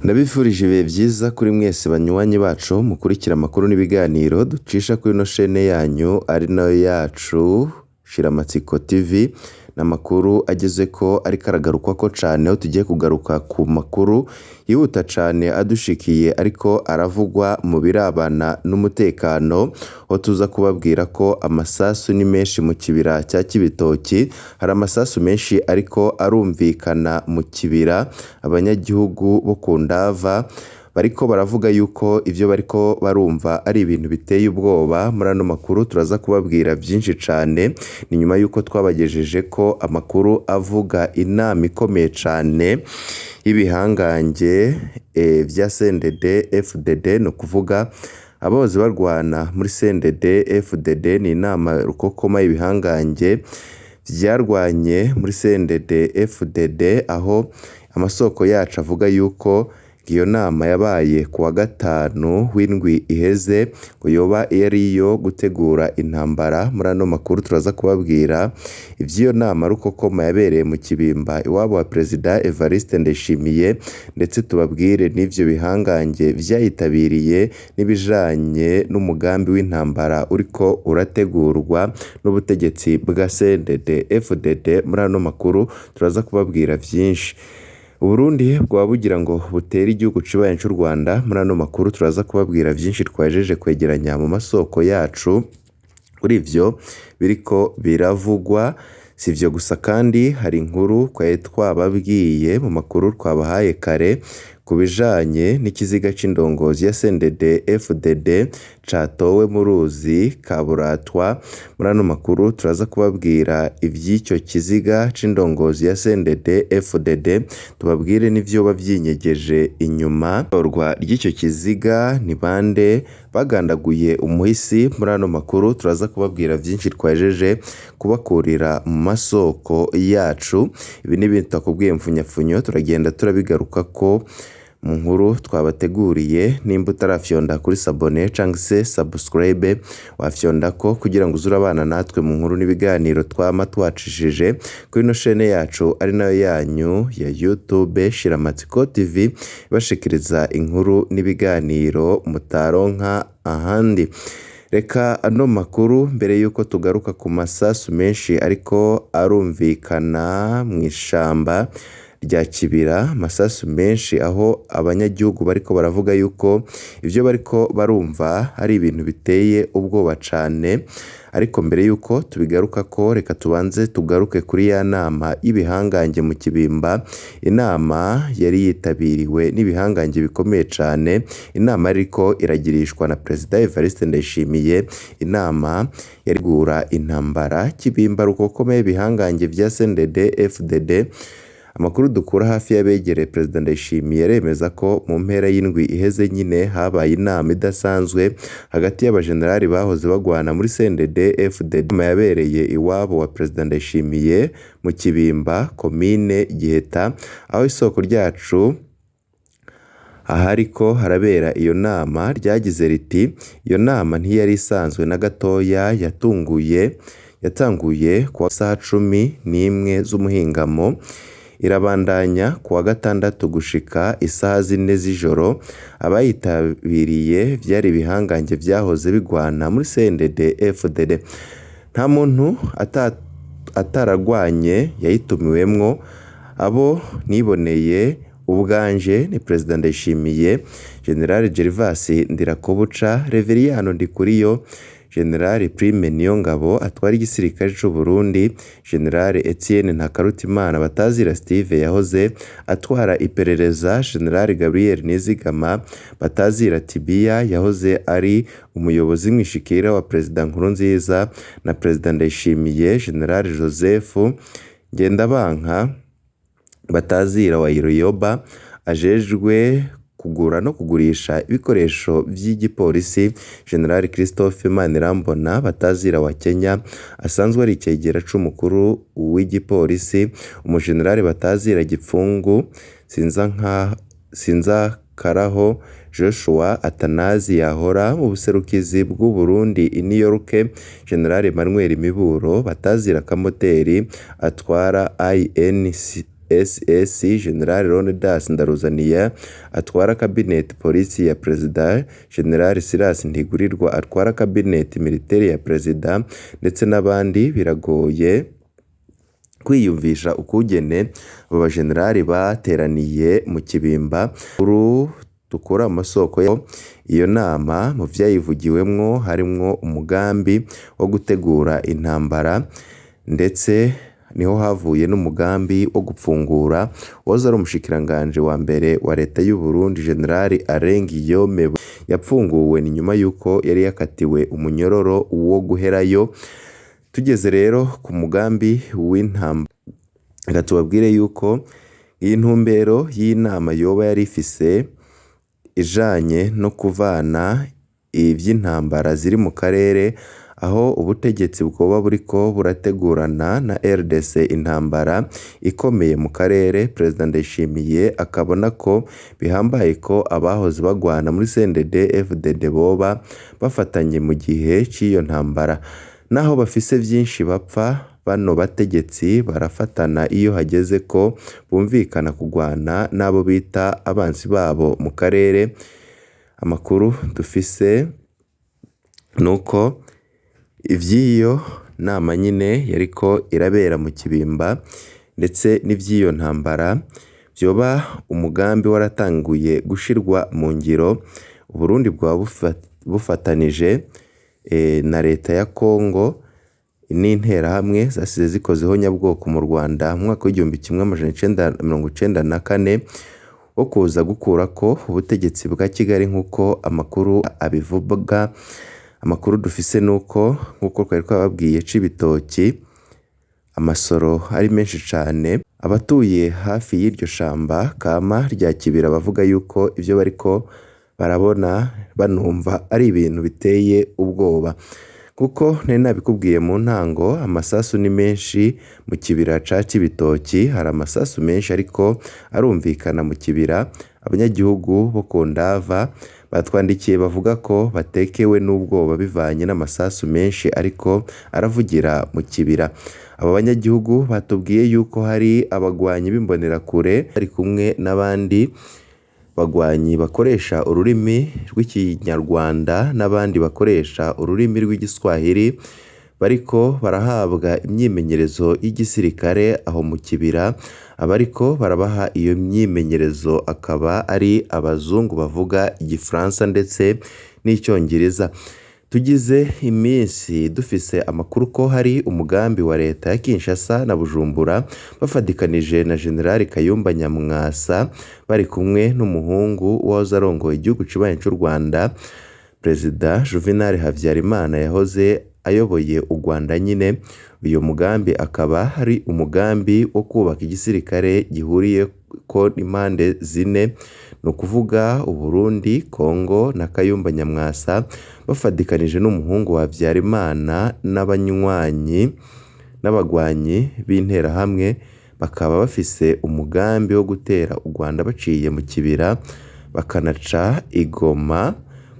Ndabifurije ibihe vyiza kuri mwese banywanyi bacu mukurikira amakuru n'ibiganiro ducisha kuri ino shene yanyu ari nayo yacu Shiramatsiko TV, n'amakuru agezeko ariko aragarukwako cane aho tugiye kugaruka ku makuru yihuta cane adushikiye ariko aravugwa mu birabana n'umutekano, aho tuza kubabwira ko amasasu ni menshi mu kibira ca Cibitoki, hari amasasu menshi ariko arumvikana mu kibira, abanyagihugu bo ku Ndava bariko baravuga yuko ivyo bariko barumva ari ibintu biteye ubwoba. Muri ano makuru turaza kubabwira vyinshi cane, ni nyuma yuko twabagejejeko amakuru avuga inama ikomeye cane y'ibihangange vya CNDD FDD, ni ukuvuga abahoze barwana muri CNDD FDD, ni inama rukokoma y'ibihangange vyarwanye muri CNDD FDD, aho amasoko yacu avuga yuko iyo nama yabaye kuwa gatanu w'indwi iheze, ngo yoba yari iyo gutegura intambara. Muri ano makuru turaza kubabwira ivy'iyo nama rukokoma yabereye mu Kibimba iwabo wa Perezida Evariste Ndayishimiye, ndetse tubabwire n'ivyo bihangange vyayitabiriye n'ibijanye n'umugambi w'intambara uriko urategurwa n'ubutegetsi bwa CNDD FDD. Muri ano makuru turaza kubabwira vyinshi. Uburundi bwoba bugira ngo butere igihugu cibanyi c'u Rwanda. Muri ano makuru turaza kubabwira vyinshi twahejeje kwegeranya mu masoko yacu kuri ivyo biriko biravugwa. Si ivyo gusa kandi hari inkuru twari twababwiye mu makuru twabahaye kare ku bijanye n'ikiziga c'indongozi ya CNDD FDD catowe mu ruzi Kaburatwa. Muri ano makuru turaza kubabwira ivy'ico kiziga c'indongozi ya CNDD FDD, tubabwire n'ivyoba vyinyegeje inyuma itorwa ry'ico kiziga, ni bande bagandaguye umuhisi. Muri ano makuru turaza kubabwira vyinshi twahejeje kubakurira mu masoko yacu. Ibi n'ibindi tutakubwiye mfunyafunyo turagenda turabigarukako mu nkuru twabateguriye. Nimba utarafyonda kuri sabone canke se subscribe, wafyondako kugira ngo uze urabana natwe mu nkuru n'ibiganiro twama twacishije kuri ino shene yacu ari nayo yanyu ya YouTube Shiramatsiko TV, ibashikiriza inkuru n'ibiganiro mutaronka ahandi. Reka ano makuru mbere yuko tugaruka ku masasu menshi ariko arumvikana mw'ishamba rya Kibira, amasasu menshi aho abanyagihugu bariko baravuga yuko ivyo bariko barumva ari ibintu biteye ubwoba cane. Ariko mbere yuko tubigarukako, reka tubanze tugaruke kuri ya nama y'ibihangange mu Kibimba, inama yari yitabiriwe n'ibihangange bikomeye cane, inama yariko iragirishwa na Perezida Evariste Ndayishimiye, inama yategura intambara Kibimba rukokoma y'ibihangange vya CNDD FDD. Amakuru dukura hafi y'abegereye Perezida Ndayishimiye aremeza ko mu mpera y'indwi iheze nyine habaye inama idasanzwe hagati y'abajenerali bahoze bagwana muri CNDD FDD, inama yabereye iwabo wa Perezida Ndayishimiye mu Kibimba, komine Giheta, aho isoko ryacu ahariko harabera iyo nama ryagize riti: "Iyo nama ntiyari isanzwe na gatoya, yatanguye kuwa saha 11 z'umuhingamo irabandanya kuwa gatandatu gushika isaha 4 z'ijoro. Abayitabiriye vyari ibihangange vyahoze bigwana muri CNDD FDD. Nta muntu ataragwanye yayitumiwemwo. Abo niboneye ubwanje ni Perezida Ndayishimiye, General Gervas Ndirakobuca, Reveriyano Ndikuriyo, General Prime Niyongabo atwara igisirikare c'u Burundi, General Etienne Ntakarutimana Batazira Steve yahoze atwara iperereza, General Gabriel Nizigama Batazira Tibiya yahoze ari umuyobozi mwishikira wa Perezida Nkurunziza na Perezida Ndayishimiye, General Joseph Ngendabanka Batazira wa Iroyoba ajejwe kugura no kugurisha ibikoresho vy'igipolisi, General Christophe Manirambona Batazira wa Kenya asanzwe ari icegera c'umukuru w'igipolisi, umujenerali Batazira Gipfungu Sinzakaraho Joshua Atanazi yahora mu buserukizi bw'u Burundi i New York, General Emmanuel Miburo Batazira Kamoteri atwara SS General Leonidas Ndaruzaniye atwara cabinet polisi ya Perezida, General Silas Ntigurirwa atwara cabinet militaire ya Perezida ndetse n'abandi. Biragoye kwiyumvisha ukugene abo bajenerali bateraniye mu Kibimba. Dukura amasoko iyo nama mu vyayivugiwemwo harimwo umugambi wo gutegura intambara, ndetse niho havuye n'umugambi wo gupfungura uwahoze ari umushikiranganji wa mbere wa leta y'u Burundi General Alain Guillaume. Yapfunguwe ni nyuma yuko yari yakatiwe umunyororo wo guherayo. Tugeze rero ku mugambi w'intambara, reka tubabwire yuko iyi ntumbero y'inama yoba yari ifise ijanye no kuvana ivy'intambara ziri mu karere, aho ubutegetsi bwoba buriko burategurana na RDC intambara ikomeye mu karere. Perezida Ndayishimiye akabona ko bihambaye ko abahoze bagwana muri CNDD FDD boba bafatanye mu gihe c'iyo ntambara. Naho bafise vyinshi bapfa, bano bategetsi barafatana iyo hageze ko bumvikana kugwana n'abo bita abansi babo mu karere. Amakuru dufise nuko ivy'iyo nama nyine yariko irabera mu Kibimba ndetse n'ivy'iyo ntambara vyoba umugambi waratanguye gushirwa mu ngiro. Uburundi bwaba bufatanije na leta ya Kongo n'interahamwe zasize zikozeho nyabwoko mu Rwanda mu mwaka w'1994 wo kuza gukurako ubutegetsi bwa Kigali nk'uko amakuru abivuga. Amakuru dufise nuko nk'uko twari twababwiye Cibitoki amasoro ari menshi cane, abatuye hafi y'iryo shamba kama rya Kibira bavuga yuko ivyo bariko barabona banumva ari ibintu biteye ubwoba, kuko nari nabikubwiye mu ntango amasasu ni menshi mu kibira ca Cibitoki. Hari amasasu menshi ariko arumvikana mu kibira. Abanyagihugu bo ku Ndava batwandikiye bavuga ko batekewe n'ubwoba bivanye n'amasasu menshi ariko aravugira mu kibira. Abo banyagihugu batubwiye yuko hari abagwanyi b'imbonerakure bari kumwe n'abandi bagwanyi bakoresha ururimi rw'Ikinyarwanda n'abandi bakoresha ururimi rw'Igiswahili bariko barahabwa imyimenyerezo y'igisirikare aho mu kibira. Abariko barabaha iyo myimenyerezo akaba ari abazungu bavuga igifaransa ndetse n'icyongereza. Tugize iminsi dufise amakuru ko hari umugambi wa leta ya Kinshasa na Bujumbura bafatikanije na General Kayumba Nyamwasa bari kumwe n'umuhungu wahoze arongoye igihugu kibanyi c'u Rwanda, Perezida Juvenal Habyarimana yahoze ayoboye u Rwanda nyine. Uyu mugambi akaba ari umugambi wo kubaka igisirikare gihuriyeko n'impande zine, ni ukuvuga Uburundi, Kongo na Kayumba Nyamwasa bafatikanije n'umuhungu wa Habyarimana n'abanywanyi n'abagwanyi b'interahamwe, bakaba bafise umugambi wo gutera u Rwanda baciye mu kibira bakanaca i Goma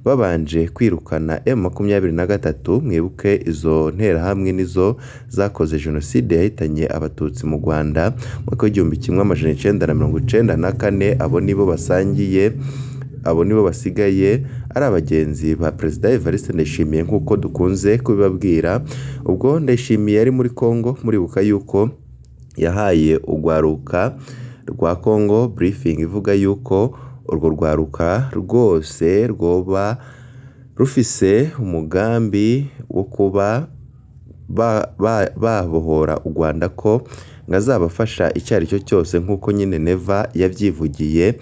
babanje kwirukana M23. Mwibuke izo nterahamwe nizo zakoze jenoside yahitanye abatutsi mu Rwanda mwaka w'1994. Abo nibo basangiye, abo nibo basigaye ari abagenzi ba Perezida Evariste Ndayishimiye nk'uko dukunze kubibabwira. Ubwo Ndayishimiye yari muri Kongo, muribuka yuko yahaye urwaruka rwa Kongo briefing ivuga yuko urwo rwaruka rwose rwoba rufise umugambi wo kuba babohora u Rwanda, ko ngo azabafasha icyo ari cyo cyose nk'uko nyine Neva yavyivugiye.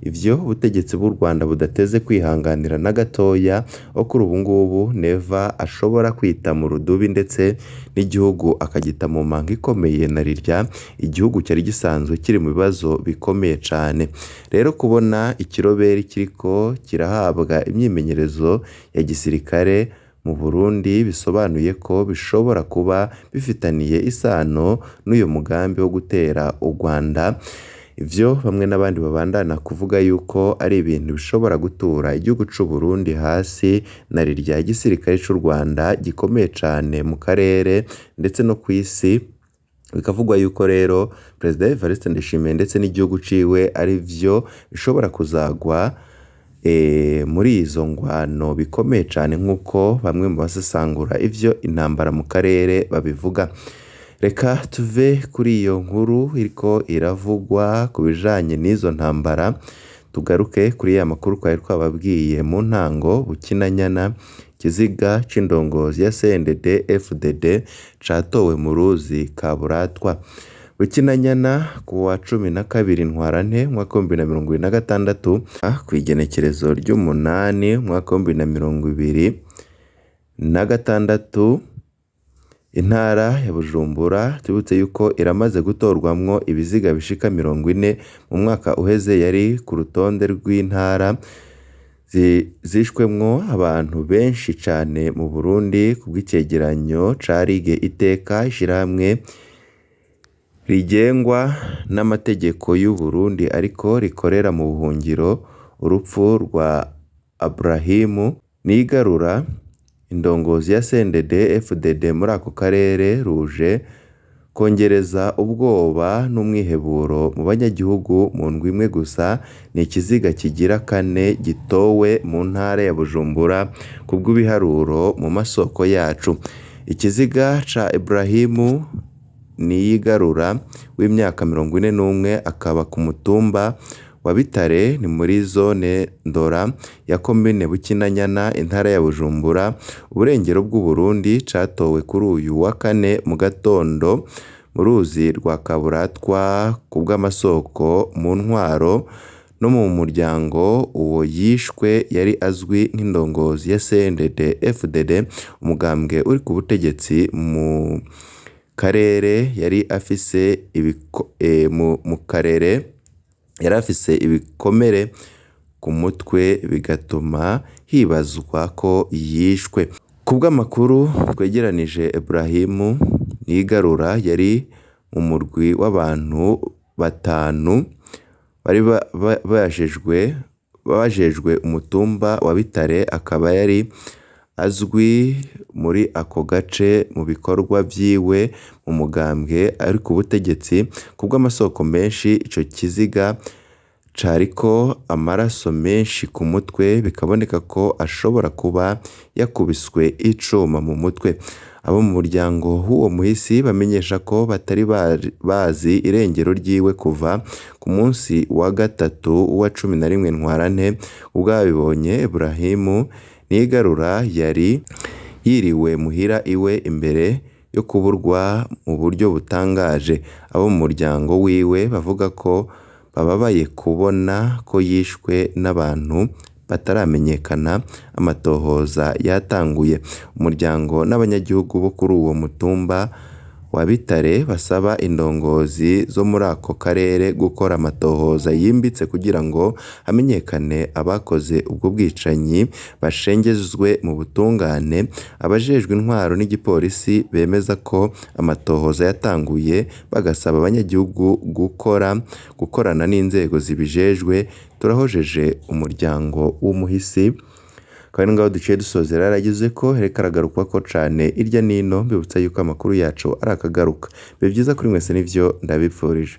Ivyo ubutegetsi bw'u Rwanda budateze kwihanganira na gatoya, aho kuri ubu ngubu Neva ashobora kwita mu rudubi ndetse n'igihugu akagita mu manga ikomeye na rirya igihugu cyari gisanzwe kiri mu bibazo bikomeye cane. Rero kubona ikiroberi kiriko kirahabwa imyimenyerezo ya gisirikare mu Burundi bisobanuye ko bishobora kuba bifitaniye isano n'uyu mugambi wo gutera u Rwanda. Ivyo bamwe n'abandi babandana kuvuga yuko ari ibintu bishobora gutura igihugu c'u Burundi hasi na rirya igisirikare c'u Rwanda gikomeye cane mu karere ndetse no kw'isi. Bikavugwa yuko rero Perezida Evariste Ndayishimiye ndetse n'igihugu ciwe arivyo bishobora kuzagwa muri izo ngwano bikomeye cane nk'uko bamwe mu basesangura ivyo intambara mu karere babivuga. Reka tuve kuri iyo nkuru iriko iravugwa ku bijanye n'izo ntambara, tugaruke kuri ya makuru twari twababwiye mu ntango. Bukinanyana, ikiziga c'indongozi ya CNDD FDD catowe mu ruzi Kaburatwa. Bukinanyana ku wa 12 Ntwarante umwaka w'2026, kw'igenekerezo ry'umunani umwaka w'2026, intara ya Bujumbura tubibutse yuko iramaze gutorwamwo ibiziga bishika 40 mu mwaka uheze, yari ku rutonde rw'intara zishwemwo abantu benshi cane mu Burundi kubw'icegeranyo ca Ligue Iteka, ishirahamwe rigengwa n'amategeko y'u Burundi ariko rikorera mu buhungiro. Urupfu rwa Abrahimu Nigarura, indongozi ya CNDD FDD muri ako karere, ruje kongereza ubwoba n'umwiheburo mu banyagihugu. Mu ndwi imwe gusa ni ikiziga kigira kane gitowe mu ntara ya Bujumbura kubw'ibiharuro mu masoko yacu. Ikiziga ca Ibrahimu Niyigarura w'imyaka 41, akaba ku mutumba wa Bitare, ni muri zone Ndora ya komine Bukinanyana, intara ya Bujumbura, uburengero bw'Uburundi, catowe kuri uyu wa kane mu gatondo mu ruzi rwa Kaburatwa kubw'amasoko mu ntwaro no mu muryango. Uwo yishwe yari azwi nk'indongozi ya CNDD FDD, umugambwe uri ku butegetsi mu karere. Yari afise mu karere yari afise ibikomere ku mutwe, bigatuma hibazwa ko yishwe. Kubw'amakuru twegeranije, Ibrahimu Nigarura yari mu murwi w'abantu batanu bari bajejwe umutumba wa Bitare, akaba yari azwi muri ako gace mu bikorwa vyiwe mu mugambwe ari ku butegetsi. Kubw'amasoko menshi, ico kiziga cariko amaraso menshi ku mutwe, bikaboneka ko ashobora kuba yakubiswe icuma mu mutwe. Abo mu muryango w'uwo muhisi bamenyesha ko batari bazi irengero ryiwe kuva ku munsi wa gatatu wa 11 Ntwarante. Ubwabibonye, Ibrahimu Nigarura yari yiriwe muhira iwe imbere yo kuburwa mu buryo butangaje. Abo mu muryango wiwe bavuga ko bababaye kubona ko yishwe n'abantu bataramenyekana. Amatohoza yatanguye. Umuryango n'abanyagihugu bo kuri uwo mutumba wa Bitare basaba indongozi zo muri ako karere gukora amatohoza yimbitse kugira ngo hamenyekane abakoze ubwo bwicanyi, bashengezwe mu butungane. Abajejwe intwaro n'igipolisi bemeza ko amatohoza yatanguye, bagasaba abanyagihugu gukorana n'inzego zibijejwe. Turahojeje umuryango w'umuhisi. Kandi ngaho duciye dusozera yarageze ko reka aragarukwako cane irya nino. Mbibutsa yuko amakuru yacu ari akagaruka. Bibe vyiza kuri mwese, nivyo ndabipfurije.